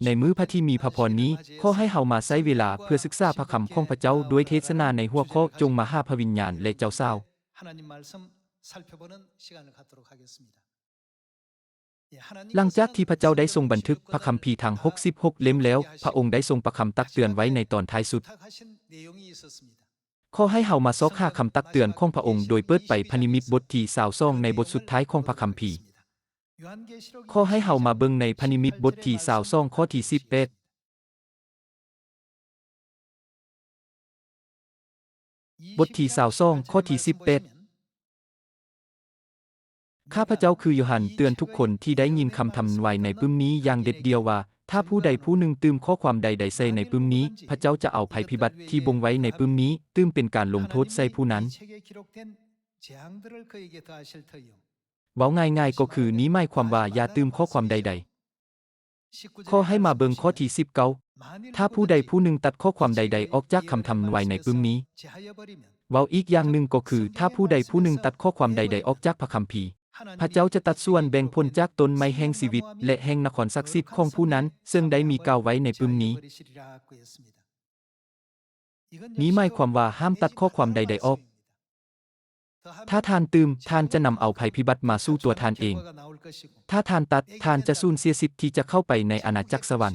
ໃນມື້ພະທີ່ມີພະພອນນີ້, ຂໍໃຫ້ເຮົາມາໃຊ້ເວລາເພື່ອສຶກສາພະຄຳຂອງພະເຈົ້າດ້ວຍເທດສະໜາໃນຫົວຂໍ້ ຈົ່ງມາຫາພະວິນຍານ ແລະ ເຈົ້າສາວ. 예, ຫຼັງຈາກທີ່ພະເຈົ້າໄດ້ຊົງບັນທຶກພະຄຳພີທັງຫົກສິບຫົກເຫຼັ້ມແລ້ວ, ພະອົງໄດ້ຊົງປະຄຳຕັກເຕືອນໄວ້ໃນຕອນທ້າຍສຸດ. ຂໍໃຫ້ເຮົາມາຊອກຫາຄຳຕັກເຕືອນຂອງພະອົງໂດຍເປີດໄປພະນິມິດບົດທີຊາວສອງໃນບົດສຸດທ້າຍຂອງພະຄຳພີ. ຂໍໃຫ້ເຮົາມາເບິ່ງໃນພະນິມິດບົດທີຊາວສອງ ຂໍ້ທີສິບແປດ. ບົດທີຊາວສອງ ຂໍ້ທີສິບແປດ. ຂ້າພະເຈົ້າຄືໂຢຮັນ ເຕືອນທຸກຄົນທີ່ໄດ້ຍິນຄຳທຳນາຍໃນປຶ້ມນີ້ຢ່າງເດັດດ່ຽວວ່າ, ຖ້າຜູ້ໃດຜູ້ໜຶ່ງຕື່ມຂໍ້ຄວາມໃດໆໃສ່ໃນປຶ້ມນີ້, ພະເຈົ້າຈະເອົາໄພພິບັດທີ່ບົ່ງໄວ້ໃນປຶ້ມນີ້ ຕື່ມເປັນການລົງໂທດໃສ່ຜູ້ນັ້ນ. ເວົ້າງ່າຍໆກໍຄື ນີ້ໝາຍຄວາມວ່າຢ່າຕື່ມຂໍ້ຄວາມໃດໆ. ຂໍໃຫ້ມາເບິ່ງຂໍ້ທີສິບເກົ້າ. ຖ້າຜູ້ໃດຜູ້ໜຶ່ງຕັດຂໍ້ຄວາມໃດໆອອກຈາກຄຳທຳນາຍໃນປຶ້ມນີ້, ເວົ້າອີກຢ່າງໜຶ່ງກໍຄື ຖ້າຜູ້ໃດຜູ້ໜຶ່ງຕັດຂໍ້ຄວາມໃດໆອອກຈາກພະຄຳພີ, ພະເຈົ້າຈະຕັດສ່ວນແບ່ງຜົນຈາກຕົ້ນໄມ້ແຫ່ງຊີວິດ ແລະ ແຫ່ງນະຄອນສັກສິດຂອງຜູ້ນັ້ນ, ເຊິ່ງໄດ້ມີກ່າວໄວ້ໃນປຶ້ມນີ້. ນີ້ໝາຍຄວາມວ່າຫ້າມຕັດຂໍ້ຄວາມໃດໆອອກ. ຖ້າທ່ານຕື່ມ, ທ່ານຈະນຳເອົາໄພພິບັດມາສູ່ຕົວທ່ານເອງ. ຖ້າທ່ານຕັດ, ທ່ານຈະສູນເສຍສິດທີ່ຈະເຂົ້າໄປໃນອານາຈັກສະຫວັນ.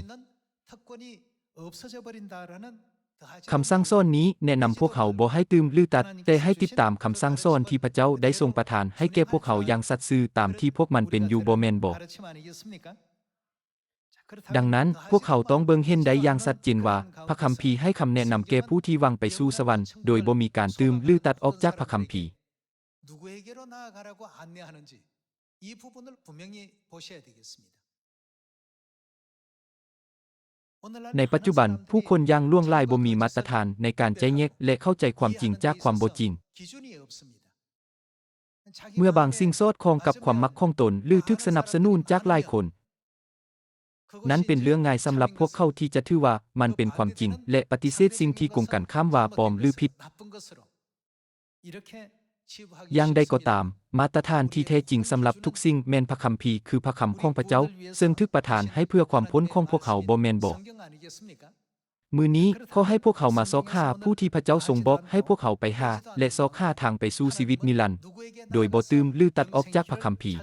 ຄຳສັ່ງສອນນີ້ແນະນຳພວກເຮົາບໍ່ໃຫ້ຕື່ມ ຫຼື ຕັດ, ແຕ່ໃຫ້ຕິດຕາມຄຳສັ່ງສອນທີ່ພະເຈົ້າໄດ້ຊົງປະທານໃຫ້ແກ່ພວກເຮົາຢ່າງສັດຊື່ຕາມທີ່ພວກມັນເປັນຢູ່, ບໍ່ແມ່ນບໍ? ດັ່ງນັ້ນ, ພວກເຮົາຕ້ອງເບິ່ງເຫັນໄດ້ຢ່າງຊັດເຈນວ່າ ພະຄຳພີໃຫ້ຄຳແນະນຳແກ່ຜູ້ທີ່ຫວັງໄປສູ່ສະຫວັນ ໂດຍບໍ່ມີການຕື່ມ ຫຼື ຕັດອອກຈາກພະຄຳພີ.ໃນປັດຈຸບັນ, ຜູ້ຄົນຢ່າງຫຼວງຫຼາຍບໍ່ມີມາດຕະຖານໃນການແຈກແຍກ ແລະ ເຂົ້າໃຈຄວາມຈິງຈາກຄວາມບໍ່ຈິງ. ເມື່ອບາງສິ່ງສອດຄ່ອງກັບຄວາມມັກຂອງຕົນ ຫຼື ຖືກສະໜັບສະໜູນຈາກຫຼາຍຄົນ, ນັ້ນເປັນເລື່ອງງ່າຍສຳລັບພວກເຂົາທີ່ຈະຖືວ່າມັນເປັນຄວາມຈິງ ແລະ ປະຕິເສດສິ່ງທີ່ກົງກັນຂ້າມວ່າປອມ ຫຼື ຜິດ. ຢ່າງໃດກໍຕາມ, ມາດຕະຖານທີ່ແທ້ຈິງສຳລັບທຸກສິ່ງແມ່ນພະຄຳພີ, ຄືພະຄຳຂອງພະເຈົ້າ, ເຊິ່ງຖືກປະທານໃຫ້ເພື່ອຄວາມພົ້ນຂອງພວກເຮົາ, ບໍ່ແມ່ນບໍ? ມື້ນີ້, ຂໍໃຫ້ພວກເຮົາມາຊອກຫາຜູ້ທີ່ພະເຈົ້າຊົງບອກໃຫ້ພວກເຮົາໄປຫາ ແລະ ຊອກຫາທາງໄປສູ່ຊີວິດນິລັນ, ໂດຍບໍ່ຕື່ມ ຫຼື ຕັດອອກຈາກພະຄຳພີ.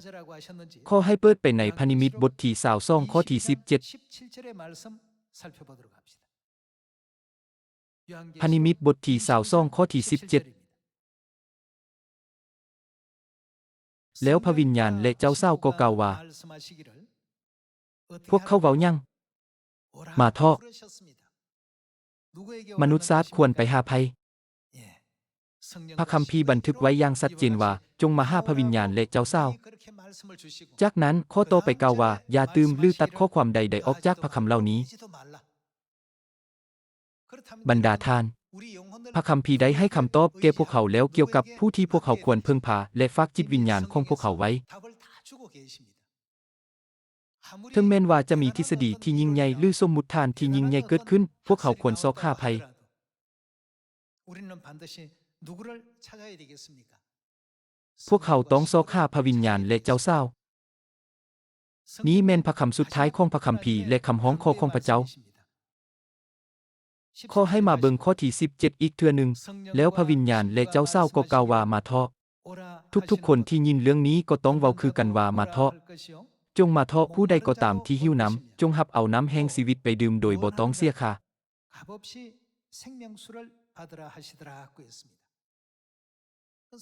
ຂໍໃຫ້ເປີດໄປໃນພະນິມິດບົດທີຊາວສອງ ຂໍ້ທີສິບເຈັດ. ພະນິມິດບົດທີຊາວສອງ ຂໍ້ທີສິບເຈັດ. ແລ້ວພະວິນຍານ ແລະ ເຈົ້າສາວກໍກ່າວວ່າ, ພວກເຂົາເວົ້າຫຍັງ? ມາເຖາະ. ມະນຸດຊາດຄວນໄປຫາໃຜ? ພະຄຳພີບັນທຶກໄວ້ຢ່າງຊັດເຈນວ່າ, ຈົ່ງມາຫາພະວິນຍານ ແລະ ເຈົ້າສາວ. ຈາກນັ້ນ, ຂໍ້ຕໍ່ໄປກ່າວວ່າ, ຢ່າຕື່ມ ຫຼື ຕັດຂໍ້ຄວາມໃດໆອອກຈາກພະຄຳເຫຼົ່ານີ້. ບັນດາທ່ານ, ພະຄຳພີໄດ້ໃຫ້ຄຳຕອບແກ່ພວກເຮົາແລ້ວກ່ຽວກັບຜູ້ທີ່ພວກເຮົາຄວນເພິ່ງພາ ແລະ ຝາກຈິດວິນຍານຂອງພວກເຮົາໄວ້. ເຖິງແມ່ນວ່າຈະມີທິດສະດີທີ່ຍິ່ງໃຫຍ່ ຫຼື ສົມມຸດຖານທີ່ຍິ່ງໃຫຍ່ເກີດຂຶ້ນ, ພວກເຮົາຄວນຊອກຫາໃຜ? ພວກເຮົາຕ້ອງຊອກຫາພະວິນຍານ ແລະ ເຈົ້າສາວ. ນີ້ແມ່ນພະຄຳສຸດທ້າຍຂອງພະຄຳພີ ແລະ ຄຳຮ້ອງຂໍຂອງພະເຈົ້າ. ຂໍໃຫ້ມາເບິ່ງຂໍ້ທີສິບເຈັດອີກເທື່ອໜຶ່ງ, ແລ້ວພະວິນຍານ ແລະ ເຈົ້າສາວກໍກ່າວວ່າ, ມາເຖາະ. ທຸກໆຄົນທີ່ຍິນເລື່ອງນີ້ກໍຕ້ອງເວົ້າຄືກັນວ່າ, ມາເຖາະ. ຈົ່ງມາເຖາະ, ຜູ້ໃດກໍຕາມທີ່ຫິວນ້ຳ, ຈົ່ງຮັບເອົານ້ຳແຫ່ງຊີວິດໄປດື່ມໂດຍບໍ່ຕ້ອງເສຍຄ່າ.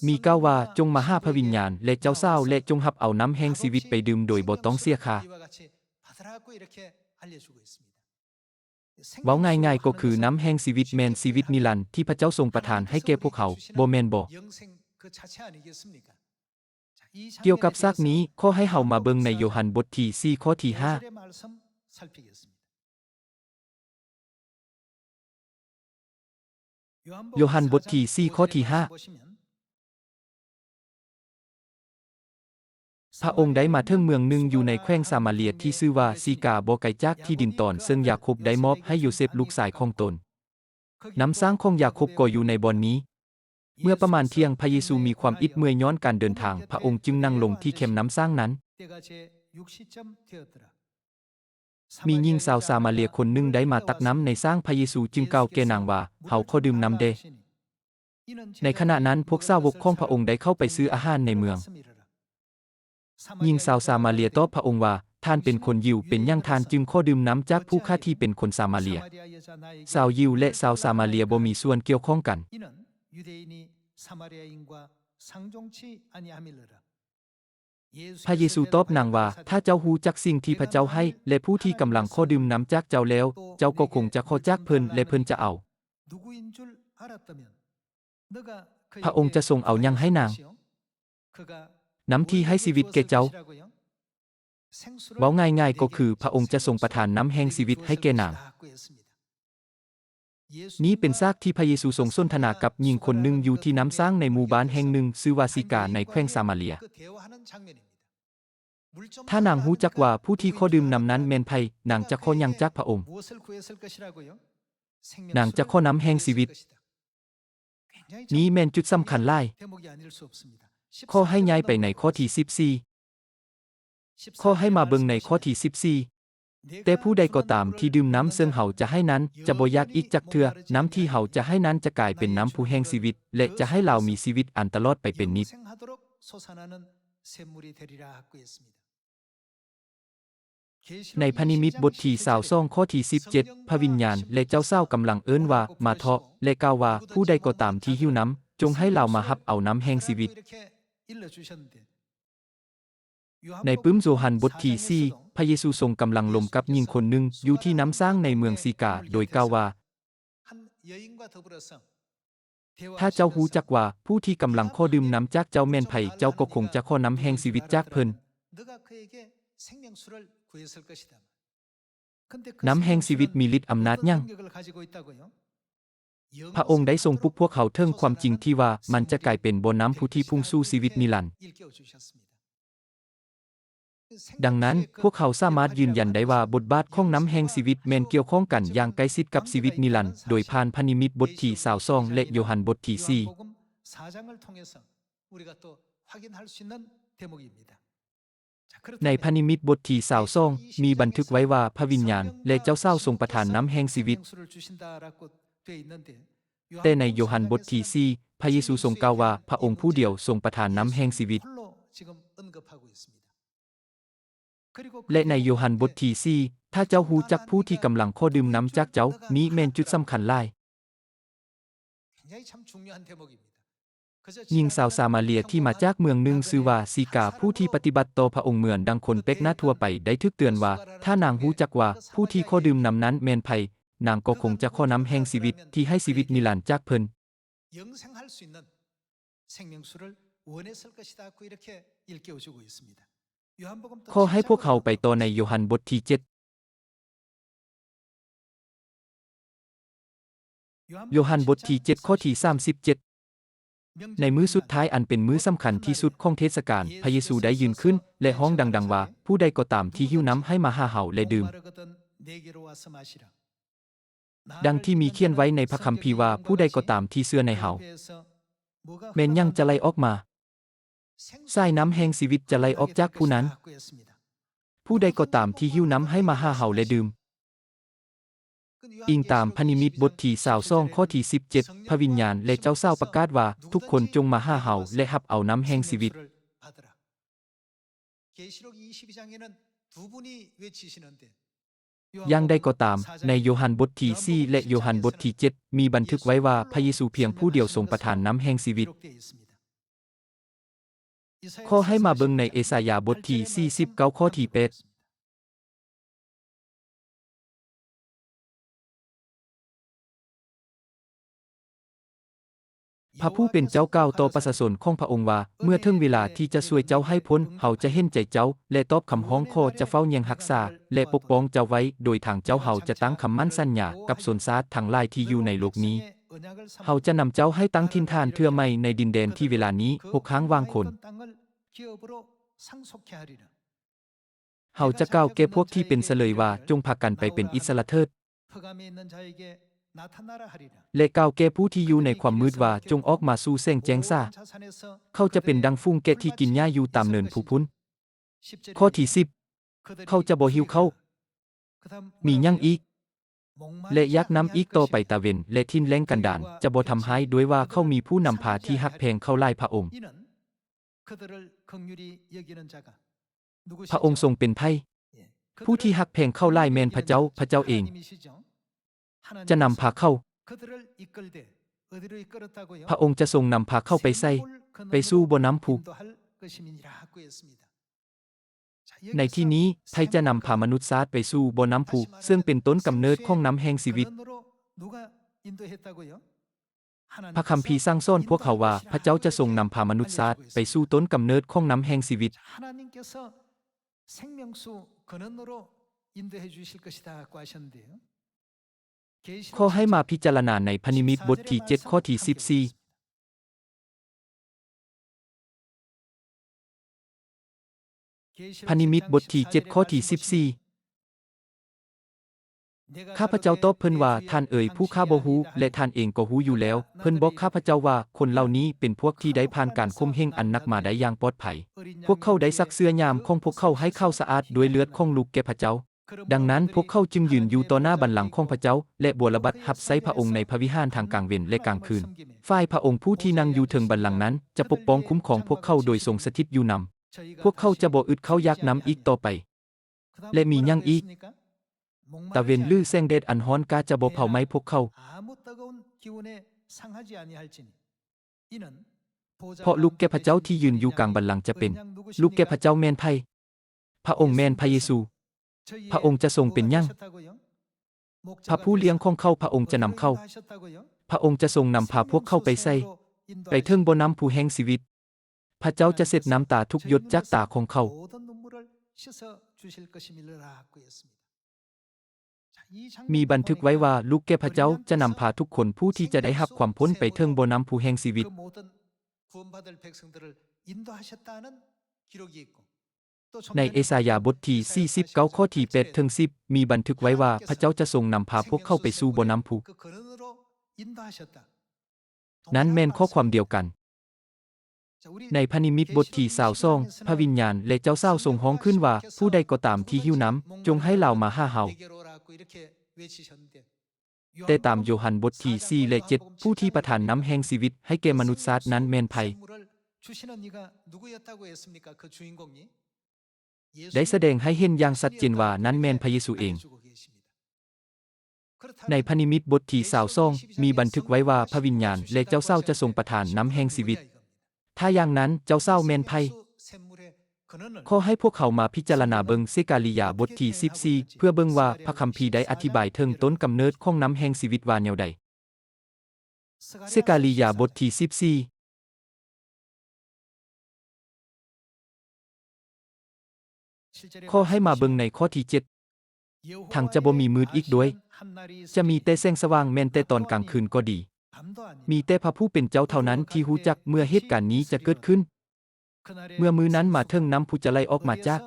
ມີກ່າວວ່າ, ຈົ່ງມາຫາພະວິນຍານ ແລະ ເຈົ້າສາວ, ແລະ ຈົ່ງຮັບເອົານ້ຳແຫ່ງຊີວິດໄປດື່ມໂດຍບໍ່ຕ້ອງເສຍຄ່າ. ເວົ້າງ່າຍໆກໍຄື ນ້ຳແຫ່ງຊີວິດແມ່ນຊີວິດນິລັນທີ່ພະເຈົ້າຊົງປະທານໃຫ້ແກ່ພວກເຮົາ, ບໍ່ແມ່ນບໍ? ກ່ຽວກັບສາກນີ້, ຂໍໃຫ້ເຮົາມາເບິ່ງໃນໂຢຮັນບົດທີສີ່ ຂໍ້ທີຫ້າ. ໂຢຮັນບົດທີສີ່ ຂໍ້ທີຫ້າ. ພະອົງໄດ້ມາເຖິງເມືອງໜຶ່ງຢູ່ໃນແຂວງສາມາເລຍທີ່ຊື່ວ່າຊີກາ, ບໍ່ໄກຈາກທີ່ດິນຕອນເຊິ່ງຢາໂຄບໄດ້ມອບໃຫ້ໂຢເຊບລູກຊາຍຂອງຕົນ. ນ້ຳຊ້າງຂອງຢາໂຄບກໍຢູ່ໃນບ່ອນນີ້. ເມື່ອປະມານທ່ຽງ, ພະເຢຊູມີຄວາມອິດເມື່ອຍຍ້ອນການເດີນທາງ, ພະອົງຈຶ່ງນັ່ງລົງທີ່ແຄມນ້ຳຊ້າງນັ້ນ. ມີຍິງຊາວສາມາເລຍຄົນໜຶ່ງໄດ້ມາຕັກນ້ຳໃນຊ້າງ, ພະເຢຊູຈຶ່ງກ່າວແກ່ນາງວ່າ, ເຮົາຂໍດື່ມນ້ຳແດ່. ໃນຂະນະນັ້ນພວກສາວົກຂອງພະອົງໄດ້ເຂົ້າໄປຊື້ອາຫານໃນເມືອງ. ຍິງຊາວສາມາເລຍຕອບພະອົງວ່າ, ທ່ານເປັນຄົນຢິວ, ເປັນຫຍັງທ່ານຈຶ່ງຂໍດື່ມນ້ຳຈາກຜູ້ຂ້າທີ່ເປັນຄົນສາມາເລຍ? ຊາວຢິວ ແລະ ຊາວສາມາເລຍບໍ່ມີສ່ວນກ່ຽວຂ້ອງກັນ. ພະເຢຊູຕອບນາງວ່າ, ຖ້າເຈົ້າຮູ້ຈັກສິ່ງທີ່ພະເຈົ້າໃຫ້ ແລະ ຜູ້ທີ່ກຳລັງຂໍດື່ມນ້ຳຈາກເຈົ້າແລ້ວ, ເຈົ້າກໍຄົງຈະຂໍຈາກເພິ່ນ ແລະ ເພິ່ນຈະເອົາ. ພະອົງຈະຊົງເອົາຫຍັງໃຫ້ນາງ? ນ້ຳທີ່ໃຫ້ຊີວິດແກ່ເຈົ້າ. ເວົ້າງ່າຍໆກໍຄື ພະອົງຈະຊົງປະທານນ້ຳແຫ່ງຊີວິດໃຫ້ແກ່ນາງ. ນີ້ເປັນສາກທີ່ພະເຢຊູຊົງສົນທະນາກັບຍິງຄົນໜຶ່ງຢູ່ທີ່ນ້ຳຊ້າງໃນໝູ່ບ້ານແຫ່ງໜຶ່ງຊື່ວ່າຊີກາ ໃນແຂວງສາມາເລຍ. ຖ້ານາງຮູ້ຈັກວ່າຜູ້ທີ່ຂໍດື່ມນ້ຳນັ້ນແມ່ນໃຜ, ນາງຈະຂໍຫຍັງຈາກພະອົງ? ນາງຈະຂໍນ້ຳແຫ່ງຊີວິດ. ນີ້ແມ່ນຈຸດສຳຄັນຫຼາຍ. ຂໍໃຫ້ຍ້າຍໄປໃນຂໍ້ທີສິບສີ່. ຂໍໃຫ້ມາເບິ່ງໃນຂໍ້ທີສິບສີ່. ແຕ່ຜູ້ໃດກໍຕາມທີ່ດື່ມນ້ຳເຊິ່ງເຮົາຈະໃຫ້ນັ້ນ ຈະບໍ່ຢາກອີກຈັກເທື່ອ, ນ້ຳທີ່ເຮົາຈະໃຫ້ນັ້ນຈະກາຍເປັນນ້ຳພູແຫ່ງຊີວິດ ແລະ ຈະໃຫ້ລາວມີຊີວິດອັນຕະຫຼອດໄປເປັນນິດ. ໃນພະນິມິດບົດທີຊາວສອງ ຂໍ້ທີສິບເຈັດ, ພະວິນຍານ ແລະ ເຈົ້າສາວກຳລັງເອີ້ນວ່າ, ມາເຖາະ, ແລະ ກ່າວວ່າ, ຜູ້ໃດກໍຕາມທີ່ຫິວນ້ຳ, ຈົ່ງໃຫ້ລາວມາຮັບເອົານ້ຳແຫ່ງຊີວິດ. ໃນປຶ້ມໂຢຮັນບົດທີສີ່, ພະເຢຊູຊົງກຳລັງລົມກັບຍິງຄົນໜຶ່ງຢູ່ທີ່ນ້ຳຊ້າງໃນເມືອງຊີກາ, ໂດຍກ່າວວ່າ, ຖ້າເຈົ້າຮູ້ຈັກວ່າຜູ້ທີ່ກຳລັງຂໍດື່ມນ້ຳຈາກເຈົ້າແມ່ນໃຜ, ເຈົ້າກໍຄົງຈະຂໍນ້ຳແຫ່ງຊີວິດຈາກເພິ່ນ. ນ້ຳແຫ່ງຊີວິດມີລິດອຳນາດຫຍັງ? ພະອົງໄດ້ຊົງປຸກພວກເຮົາເຖິງຄວາມຈິງທີ່ວ່າມັນຈະກາຍເປັນບໍ່ນ້ຳຜູ້ທີ່ພຸ່ງສູ່ຊີວິດນິລັນ. ດັ່ງນັ້ນ, ພວກເຮົາສາມາດຢືນຢັນໄດ້ວ່າບົດບາດຂອງນ້ຳແຫ່ງຊີວິດແມ່ນກ່ຽວຂ້ອງກັນຢ່າງໃກ້ຊິດກັບຊີວິດນິລັນ, ໂດຍຜ່ານພະນິມິດບົດທີຊາວສອງ ແລະ ໂຢຮັນບົດທີສີ່. ໃນພະນິມິດບົດທີຊາວສອງ ມີບັນທຶກໄວ້ວ່າພະວິນຍານ ແລະ ເຈົ້າສາວຊົງປະທານນ້ຳແຫ່ງຊີວິດ. ແຕ່ໃນໂຢຮັນບົດທີສີ່ ພະເຢຊູຊົງກ່າວວ່າພະອົງຜູ້ດຽວຊົງປະທານນ້ຳແຫ່ງຊີວິດ. ແລະ ໃນໂຢຮັນບົດທີສີ່ ຖ້າເຈົ້າຮູ້ຈັກຜູ້ທີ່ກຳລັງຂໍດື່ມນ້ຳຈາກເຈົ້າ, ນີ້ແມ່ນຈຸດສຳຄັນຫຼາຍ. ຍິງຊາວສາມາເລຍທີ່ມາຈາກເມືອງໜຶ່ງຊື່ວ່າຊີກາ ຜູ້ທີ່ປະຕິບັດຕໍ່ພະອົງເໝືອນດັ່ງຄົນແປກໜ້າທົ່ວໄປ ໄດ້ຖືກເຕືອນວ່າ ຖ້ານາງຮູ້ຈັກວ່າຜູ້ທີ່ຂໍດື່ມນ້ຳນັ້ນແມ່ນໃຜ, ນາງກໍຄົງຈະຂໍນ້ຳແຫ່ງຊີວິດທີ່ໃຫ້ຊີວິດນິລັນຈາກເພິ່ນ. ຂໍໃຫ້ພວກເຮົາໄປຕໍ່ໃນໂຢຮັນບົດທີເຈັດ. ໂຢຮັນບົດທີເຈັດ ຂໍ້ທີສາມສິບເຈັດ. ໃນມື້ສຸດທ້າຍອັນເປັນມື້ສຳຄັນທີ່ສຸດຂອງເທດສະການ, ພະເຢຊູໄດ້ຢືນຂຶ້ນ ແລະ ຮ້ອງດັງໆວ່າ, ຜູ້ໃດກໍຕາມທີ່ຫິວນ້ຳໃຫ້ມາຫາເຮົາ ແລະ ດື່ມ. ດັ່ງທີ່ມີຂຽນໄວ້ໃນພະຄຳພີວ່າ, ຜູ້ໃດກໍຕາມທີ່ເຊື່ອໃນເຮົາ. ແມ່ນຫຍັງຈະໄຫຼອອກມາ? ສາຍນ້ຳແຫ່ງຊີວິດຈະໄຫຼອອກຈາກຜູ້ນັ້ນ. ຜູ້ໃດກໍຕາມທີ່ຫິວນ້ຳໃຫ້ມາຫາເຮົາ ແລະ ດື່ມ. ອີງຕາມພະນິມິດບົດທີຊາວສອງ ຂໍ້ທີສິບເຈັດ, ພະວິນຍານ ແລະ ເຈົ້າສາວປະກາດວ່າ, ທຸກຄົນຈົ່ງມາຫາເຮົາ ແລະ ຮັບເອົານ້ຳແຫ່ງຊີວິດ. ຢ່າງໃດກໍຕາມ, ໃນໂຢຮັນບົດທີສີ່ ແລະ ໂຢຮັນບົດທີເຈັດ ມີບັນທຶກໄວ້ວ່າພະເຢຊູພຽງຜູ້ດຽວຊົງປະທານນ້ຳແຫ່ງຊີວິດ. ຂໍໃຫ້ມາເບິ່ງໃນເອສາຍາບົດທີສີ່ສິບເກົ້າ ຂໍ້ທີແປດ. ພະຜູ້ເປັນເຈົ້າກ່າວຕໍ່ປະຊາຊົນຂອງພະອົງວ່າ, ເມື່ອເຖິງເວລາທີ່ຈະຊ່ວຍເຈົ້າໃຫ້ພົ້ນ, ເຮົາຈະເຫັນໃຈເຈົ້າ ແລະ ຕອບຄຳຮ້ອງຂໍ, ຈະເຝົ້າແຍງຮັກສາ ແລະ ປົກປ້ອງເຈົ້າໄວ້, ໂດຍທາງເຈົ້າເຮົາຈະຕັ້ງຄຳໝັ້ນສັນຍາກັບຊົນຊາດທັງຫຼາຍທີ່ຢູ່ໃນໂລກນີ້. ເຮົາຈະນຳເຈົ້າໃຫ້ຕັ້ງຖິ່ນຖານເທື່ອໃໝ່ໃນດິນແດນທີ່ເວລານີ້ຮົກຮ້າງຫວ່າງຄົນ. ເຮົາຈະກ່າວແກ່ພວກທີ່ເປັນສະເລີຍວ່າ, ຈົ່ງພາກັນໄປເປັນອິດສະຫຼະເຖີດ. ແລະ ກ່າວແກ່ຜູ້ທີ່ຢູ່ໃນຄວາມມືດວ່າ, ຈົ່ງອອກມາສູ່ແສງແຈ້ງຊາ. ເຂົາຈະເປັນດັ່ງຝູງແກະທີ່ກິນຫຍ້າຢູ່ຕາມເນີນພູພຸ້ນ. ຂໍ້ທີສິບ. ເຂົາຈະບໍ່ຫິວເຂົ້າ. ມີຫຍັງອີກ? ແລະ ຢາກນຳອີກຕໍ່ໄປຕາເວັນ ແລະ ຖິ່ນແລ້ງກັນດານ ຈະບໍ່ທຳຮ້າຍດ້ວຍວ່າເຂົາມີຜູ້ນຳພາທີ່ຮັກແພງເຂົາຫຼາຍພະອົງ. ພະອົງຊົງເປັນໃຜ? ຜູ້ທີ່ຮັກແພງເຂົາຫຼາຍແມ່ນພະເຈົ້າ, ພະເຈົ້າເອງຈະນຳພາເຂົາ. ພະອົງຈະຊົງນຳພາເຂົາໄປໃສ? ໄປສູ່ບໍ່ນ້ຳພຸ. ໃນທີ່ນີ້, ໃຜຈະນຳພາມະນຸດຊາດໄປສູ່ບໍ່ນ້ຳພຸ, ເຊິ່ງເປັນຕົ້ນກຳເນີດຂອງນ້ຳແຫ່ງຊີວິດ? ພະຄຳພີສັ່ງສອນພວກເຮົາວ່າ, ພະເຈົ້າຈະຊົງນຳພາມະນຸດຊາດໄປສູ່ຕົ້ນກຳເນີດຂອງນ້ຳແຫ່ງຊີວິດ. ຂໍໃຫ້ມາພິຈາລະນາໃນພະນິມິດບົດທີເຈັດ ຂໍ້ທີສິບສີ່. ພະນິມິດບົດທີເຈັດ ຂໍ້ທີສິບສີ່. ຂ້າພະເຈົ້າຕອບເພິ່ນວ່າ, ທ່ານເອີຍ, ຜູ້ຂ້າບໍ່ຮູ້, ແລະ ທ່ານເອງກໍຮູ້ຢູ່ແລ້ວ. ເພິ່ນບອກຂ້າພະເຈົ້າວ່າ, ຄົນເຫຼົ່ານີ້ເປັນພວກທີ່ໄດ້ຜ່ານການຂົ່ມເຫງອັນໜັກມາໄດ້ຢ່າງປອດໄພ. ພວກເຂົາໄດ້ຊັກເສື້ອຍາມຂອງພວກເຂົາໃຫ້ຂາວສະອາດດ້ວຍເລືອດຂອງລູກແກະພະເຈົ້າ. ດັ່ງນັ້ນ, ພວກເຂົາຈຶ່ງຢືນຢູ່ຕໍ່ໜ້າບັນລັງຂອງພະເຈົ້າ ແລະ ບົວລະບັດຮັບໃຊ້ພະອົງໃນພະວິຫານທັງກາງເວັນ ແລະ ກາງຄືນ. ຝ່າຍພະອົງຜູ້ທີ່ນັ່ງຢູ່ເທິງບັນລັງນັ້ນ ຈະປົກປ້ອງຄຸ້ມຄອງພວກເຂົາໂດຍຊົງສະຖິດຢູ່ນຳ. ພວກເຂົາຈະບໍ່ອຶດເຂົ້າຢາກນ້ຳອີກຕໍ່ໄປ. ແລະ ມີຫຍັງອີກ? ຕາເວັນ ຫຼື ແສງແດດອັນຮ້ອນກ້າຈະບໍ່ເຜົາໄໝ້ພວກເຂົາ. ເພາະລູກແກະພະເຈົ້າທີ່ຢືນຢູ່ກາງບັນລັງຈະເປັນ. ລູກແກະພະເຈົ້າແມ່ນໃຜ? ພະອົງແມ່ນພະເຢຊູ. ພະອົງຈະຊົງເປັນຫຍັງ? ພະຜູ້ລ້ຽງຂອງເຂົາ. ພະອົງຈະນຳເຂົາ. ພະອົງຈະຊົງນຳພາພວກເຂົາໄປໃສ? ໄປເຖິງບໍ່ນ້ຳພຸແຫ່ງຊີວິດ. ພະເຈົ້າຈະເຊັດນ້ຳຕາທຸກຢົດຈາກຕາຂອງເຂົາ. ມີບັນທຶກໄວ້ວ່າ ລູກແກະພະເຈົ້າຈະນຳພາທຸກຄົນຜູ້ທີ່ຈະໄດ້ຮັບຄວາມພົ້ນໄປເຖິງບໍ່ນ້ຳພຸແຫ່ງຊີວິດ. ໃນເອສາຍາບົດທີສີ່ສິບເກົ້າ ຂໍ້ທີແປດເຖິງສິບ ມີບັນທຶກໄວ້ວ່າ ພະເຈົ້າຈະຊົງນຳພາພວກເຂົາໄປສູ່ບໍ່ນ້ຳພຸ. ນັ້ນແມ່ນຂໍ້ຄວາມດຽວກັນ. ໃນພະນິມິດບົດທີຊາວສອງ ພະວິນຍານ ແລະ ເຈົ້າສາວຊົງຮ້ອງຂຶ້ນວ່າ, ຜູ້ໃດກໍຕາມທີ່ຫິວນ້ຳ, ຈົ່ງໃຫ້ລາວມາຫາເຮົາ. ແຕ່ຕາມໂຢຮັນບົດທີສີ່ ແລະ ເຈັດ ຜູ້ທີ່ປະທານນ້ຳແຫ່ງຊີວິດໃຫ້ແກ່ມະນຸດຊາດນັ້ນແມ່ນໃຜ? ໄດ້ສະແດງໃຫ້ເຫັນຢ່າງຊັດເຈນວ່ານັ້ນແມ່ນພະເຢຊູເອງ. ໃນພະນິມິດບົດທີຊາວສອງ ມີບັນທຶກໄວ້ວ່າ ພະວິນຍານ ແລະ ເຈົ້າສາວຈະຊົງປະທານນ້ຳແຫ່ງຊີວິດ. ຖ້າຢ່າງນັ້ນ, ເຈົ້າສາວແມ່ນໃຜ? ຂໍໃຫ້ພວກເຮົາມາພິຈາລະນາເບິ່ງເຊກາລີຍາບົດທີສິບສີ່ ເພື່ອເບິ່ງວ່າພະຄຳພີໄດ້ອະທິບາຍເຖິງຕົ້ນກຳເນີດຂອງນ້ຳແຫ່ງຊີວິດວ່າແນວໃດ. ເຊກາລີຍາບົດທີສິບສີ່. ຂໍໃຫ້ມາເບິ່ງໃນຂໍ້ທີເຈັດ. ທັງຈະບໍ່ມີມືດອີກດ້ວຍ. ຈະມີແຕ່ແສງສະຫວ່າງແມ່ນແຕ່ຕອນກາງຄືນກໍດີ. ມີແຕ່ພະຜູ້ເປັນເຈົ້າເທົ່ານັ້ນທີ່ຮູ້ຈັກເມື່ອເຫດການນີ້ຈະເກີດຂຶ້ນ. ເມື່ອມື້ນັ້ນມາເຖິງ, ນ້ຳພຸຈະໄຫຼອອກມາຈາກ,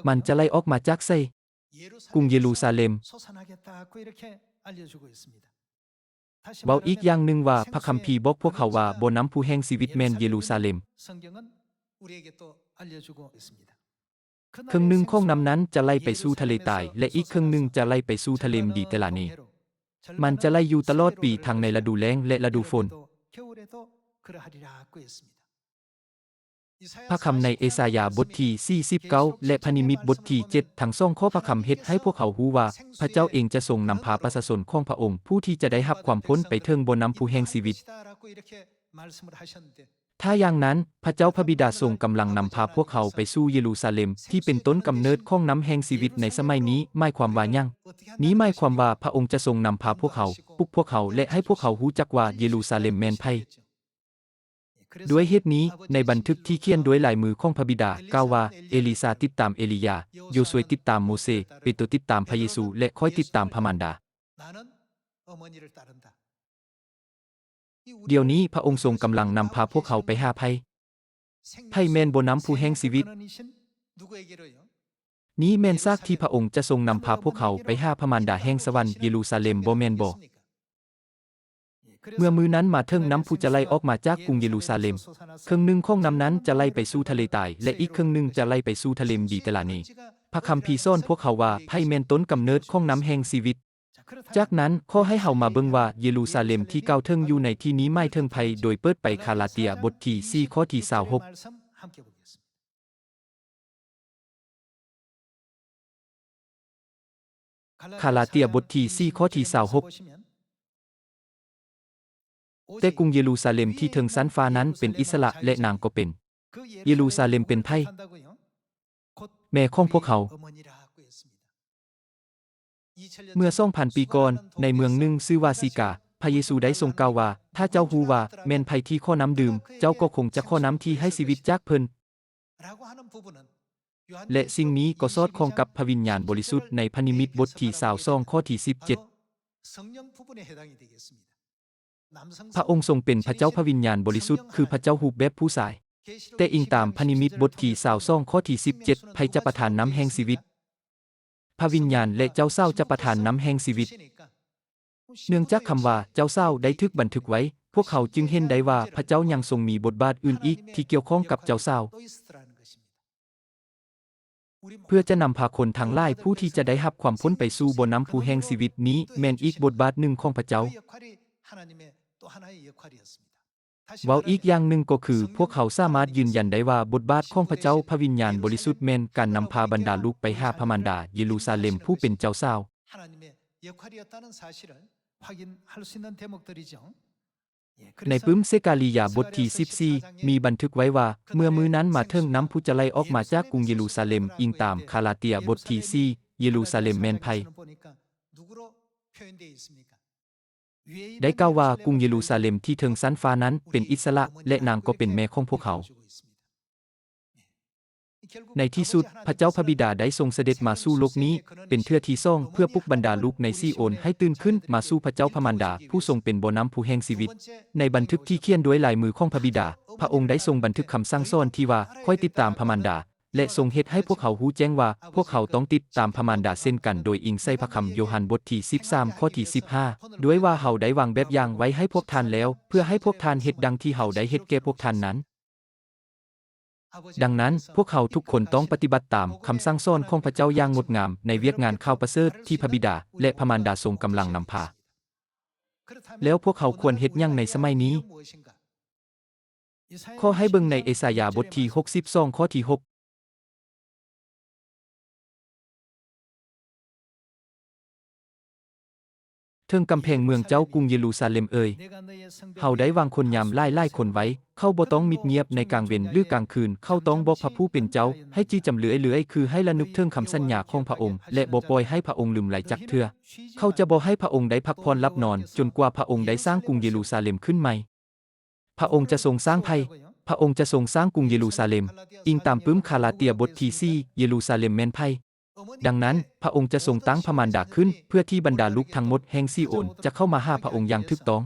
ມັນຈະໄຫຼອອກມາຈາກໃສ? ກຸງເຢຣູຊາເລັມ. ເວົ້າອີກຢ່າງໜຶ່ງວ່າ ພະຄຳພີບອກພວກເຮົາວ່າ ບໍ່ນ້ຳພຸແຫ່ງຊີວິດແມ່ນເຢຣູຊາເລັມ. ເຄິ່ງໜຶ່ງຂອງນ້ຳນັ້ນຈະໄຫຼໄປສູ່ທະເລຕາຍ ແລະ ອີກເຄິ່ງໜຶ່ງຈະໄຫຼໄປສູ່ທະເລເມດີເຕຣາເນ. ມັນຈະໄຫຼຢູ່ຕະຫຼອດປີ ທັງໃນລະດູແລ້ງ ແລະ ລະດູຝົນ. ພະຄຳໃນເອສາຍາບົດທີສີ່ສິບເກົ້າ ແລະ ພະນິມິດບົດທີເຈັດ ທັງສອງຂໍ້ພະຄຳເຮັດໃຫ້ພວກເຮົາຮູ້ວ່າ ພະເຈົ້າເອງຈະຊົງນຳພາປະຊາຊົນຂອງພະອົງ ຜູ້ທີ່ຈະໄດ້ຮັບຄວາມພົ້ນໄປເຖິງບໍ່ນ້ຳພຸແຫ່ງຊີວິດ. ຖ້າຢ່າງນັ້ນ, ພະເຈົ້າພະບິດາຊົງກຳລັງນຳພາພວກເຮົາໄປສູ່ເຢຣູຊາເລັມ ທີ່ເປັນຕົ້ນກຳເນີດຂອງນ້ຳແຫ່ງຊີວິດໃນສະໄໝນີ້ ໝາຍຄວາມວ່າຫຍັງ? ນີ້ໝາຍຄວາມວ່າພະອົງຈະຊົງນຳພາພວກເຮົາ, ປຸກພວກເຮົາ ແລະ ໃຫ້ພວກເຮົາຮູ້ຈັກວ່າເຢຣູຊາເລັມແມ່ນໃຜ. ດ້ວຍເຫດນີ້, ໃນບັນທຶກທີ່ຂຽນດ້ວຍລາຍມືຂອງພະບິດາ ກ່າວວ່າ ເອລີຊາຕິດຕາມເອລີຢາ, ໂຢຊວຍຕິດຕາມໂມເຊ, ເປໂຕຕິດຕາມພະເຢຊູ ແລະ ຂ້ອຍຕິດຕາມພະມານດາ. ດຽວນີ້ພະອົງຊົງກຳລັງນຳພາພວກເຮົາໄປຫາໃຜ? ໃຜແມ່ນບໍ່ນ້ຳພຸແຫ່ງຊີວິດ? ນີ້ແມ່ນສາກທີ່ພະອົງຈະຊົງນຳພາພວກເຮົາໄປຫາພະມານດາແຫ່ງສະຫວັນ, ເຢຣູຊາເລັມ, ບໍ່ແມ່ນບໍ? ເມື່ອມື້ນັ້ນມາເຖິງ, ນ້ຳພຸຈະໄຫຼອອກມາຈາກກຸງເຢຣູຊາເລັມ. ເຄິ່ງໜຶ່ງຂອງນ້ຳນັ້ນຈະໄຫຼໄປສູ່ທະເລຕາຍ ແລະ ອີກເຄິ່ງໜຶ່ງຈະໄຫຼໄປສູ່ທະເລເມດີເຕຣາເນ. ພະຄຳພີສອນພວກເຮົາວ່າ ໃຜແມ່ນຕົ້ນກຳເນີດຂອງນ້ຳແຫ່ງຊີວິດ. ຈາກນັ້ນ, ຂໍໃຫ້ເຮົາມາເບິ່ງວ່າ ເຢຣູຊາເລັມທີ່ກ່າວເຖິງຢູ່ໃນທີ່ນີ້ໝາຍເຖິງໃຜ, ໂດຍເປີດໄປກາລາເຕຍບົດທີສີ່ ຂໍ້ທີຊາວຫົກ. ກາລາເຕຍບົດທີສີ່ ຂໍ້ທີຊາວຫົກ. ແຕ່ກຸງເຢຣູຊາເລັມທີ່ເທິງຊັ້ນຟ້ານັ້ນເປັນອິດສະຫຼະ ແລະ ນາງກໍເປັນ. ເຢຣູຊາເລັມເປັນໃຜ? ແມ່ຂອງພວກເຮົາ. ເມື່ອສອງພັນປີກ່ອນ, ໃນເມືອງໜຶ່ງຊື່ວ່າຊີກາ, ພະເຢຊູໄດ້ຊົງກ່າວວ່າ, ຖ້າເຈົ້າຮູ້ວ່າແມ່ນໃຜທີ່ຂໍນ້ຳດື່ມ, ເຈົ້າກໍຄົງຈະຂໍນ້ຳທີ່ໃຫ້ຊີວິດຈາກເພິ່ນ. ແລະ ສິ່ງນີ້ກໍສອດຄ່ອງກັບພະວິນຍານບໍລິສຸດໃນພະນິມິດບົດທີຊາວສອງ ຂໍ້ທີສິບເຈັດ. ພະອົງຊົງເປັນພະເຈົ້າພະວິນຍານບໍລິສຸດ, ຄືພະເຈົ້າຮູບແບບຜູ້ຊາຍ. ແຕ່ອີງຕາມພະນິມິດບົດທີຊາວສອງ ຂໍ້ທີສິບເຈັດ, ໃຜຈະປະທານນ້ຳແຫ່ງຊີວິດ? ພະວິນຍານ ແລະ ເຈົ້າສາວຈະປະທານນ້ຳແຫ່ງຊີວິດ. ເນື່ອງຈາກຄຳວ່າເຈົ້າສາວໄດ້ຖືກບັນທຶກໄວ້, ພວກເຮົາຈຶ່ງເຫັນໄດ້ວ່າພະເຈົ້າຍັງຊົງມີບົດບາດອື່ນອີກທີ່ກ່ຽວຂ້ອງກັບເຈົ້າສາວ. ເພື່ອຈະນຳພາຄົນທັງຫຼາຍຜູ້ທີ່ຈະໄດ້ຮັບຄວາມພົ້ນໄປສູ່ບໍ່ນ້ຳຜູ້ແຫ່ງຊີວິດນີ້ ແມ່ນອີກບົດບາດໜຶ່ງຂອງພະເຈົ້າ. ເວົ້າອີກຢ່າງໜຶ່ງກໍຄື ພວກເຮົາສາມາດຢືນຢັນໄດ້ວ່າບົດບາດຂອງພະເຈົ້າພະວິນຍານບໍລິສຸດແມ່ນການນຳພາບັນດາລູກໄປຫາພະມານດາເຢຣູຊາເລັມຜູ້ເປັນເຈົ້າສາວ. ໃນປຶ້ມເຊກາລີຍາບົດທີສິບສີ່ ມີບັນທຶກໄວ້ວ່າ, ເມື່ອມື້ນັ້ນມາເຖິງ, ນ້ຳຜູ້ຈະໄຫຼອອກມາຈາກກຸງເຢຣູຊາເລັມ. ອີງຕາມກາລາເຕຍບົດທີສີ່, ເຢຣູຊາເລັມແມ່ນໃຜ? ໄດ້ກ່າວວ່າກຸງເຢຣູຊາເລັມທີ່ເທິງຊັ້ນຟ້ານັ້ນເປັນອິດສະຫຼະ ແລະ ນາງກໍເປັນແມ່ຂອງພວກເຮົາ. ໃນທີ່ສຸດ, ພະເຈົ້າພະບິດາໄດ້ຊົງສະເດັດມາສູ່ໂລກນີ້ເປັນເທື່ອທີສອງ ເພື່ອປຸກບັນດາລູກໃນຊີໂອນໃຫ້ຕື່ນຂຶ້ນມາສູ່ພະເຈົ້າພະມານດາ ຜູ້ຊົງເປັນບໍ່ນ້ຳຜູ້ແຫ່ງຊີວິດ. ໃນບັນທຶກທີ່ຂຽນດ້ວຍລາຍມືຂອງພະບິດາ, ພະອົງໄດ້ຊົງບັນທຶກຄຳສັ່ງສອນທີ່ວ່າ, ຂ້ອຍຕິດຕາມພະມານດາ, ແລະ ຊົງເຮັດໃຫ້ພວກເຮົາຮູ້ແຈ້ງວ່າ ພວກເຮົາຕ້ອງຕິດຕາມພະມານດາເຊັ່ນກັນ, ໂດຍອີງໃສ່ພະຄຳໂຍຮັນບົດທີສິບສາມ ຂໍ້ທີສິບຫ້າ ດ້ວຍວ່າ, ເຮົາໄດ້ວາງແບບຢ່າງໄວ້ໃຫ້ພວກທ່ານແລ້ວ, ເພື່ອໃຫ້ພວກທ່ານເຮັດດັ່ງທີ່ເຮົາໄດ້ເຮັດແກ່ພວກທ່ານນັ້ນ. ດັ່ງນັ້ນ, ພວກເຮົາທຸກຄົນຕ້ອງປະຕິບັດຕາມຄຳສັ່ງສອນຂອງພະເຈົ້າຢ່າງງົດງາມໃນວຽກງານຂ່າວປະເສີດທີ່ພະບິດາ ແລະ ພະມານດາຊົງກຳລັງນຳພາ. ແລ້ວພວກເຮົາຄວນເຮັດຫຍັງໃນສະໄໝນີ້? ຂໍໃຫ້ເບິ່ງໃນເອສາຍາບົດທີຫົກສິບສອງ ຂໍ້ທີຫົກ. ເຖິງກຳແພງເມືອງເຈົ້າກຸງເຢຣູຊາເລັມເອີຍ, ເຮົາໄດ້ວາງຄົນຍາມຫຼາຍໆຄົນໄວ້, ເຂົາບໍ່ຕ້ອງມິດງຽບໃນກາງເວັນ ຫຼື ກາງຄືນ, ເຂົາຕ້ອງບອກພະຜູ້ເປັນເຈົ້າ, ໃຫ້ຈື່ຈຳເລື້ອຍໆ, ຄືໃຫ້ລະນຶກເຖິງຄຳສັນຍາຂອງພະອົງ ແລະ ບໍ່ປ່ອຍໃຫ້ພະອົງລືມໄຫຼຈັກເທື່ອ. ເຂົາຈະບໍ່ໃຫ້ພະອົງໄດ້ພັກຜ່ອນຫຼັບນອນ, ຈົນກວ່າພະອົງໄດ້ສ້າງກຸງເຢຣູຊາເລັມຂຶ້ນໃໝ່. ພະອົງຈະຊົງສ້າງໃຜ? ພະອົງຈະຊົງສ້າງກຸງເຢຣູຊາເລັມ. ອີງຕາມປຶ້ມກາລາເຕຍບົດທີສີ່, ເຢຣູຊາເລັມແມ່ນໃຜ? ດັ່ງນັ້ນ, ພະອົງຈະຊົງຕັ້ງພະມານດາຂຶ້ນ, ເພື່ອທີ່ບັນດາລູກທັງໝົດແຫ່ງຊີໂອນຈະເຂົ້າມາຫາພະອົງຢ່າງຖືກຕ້ອງ.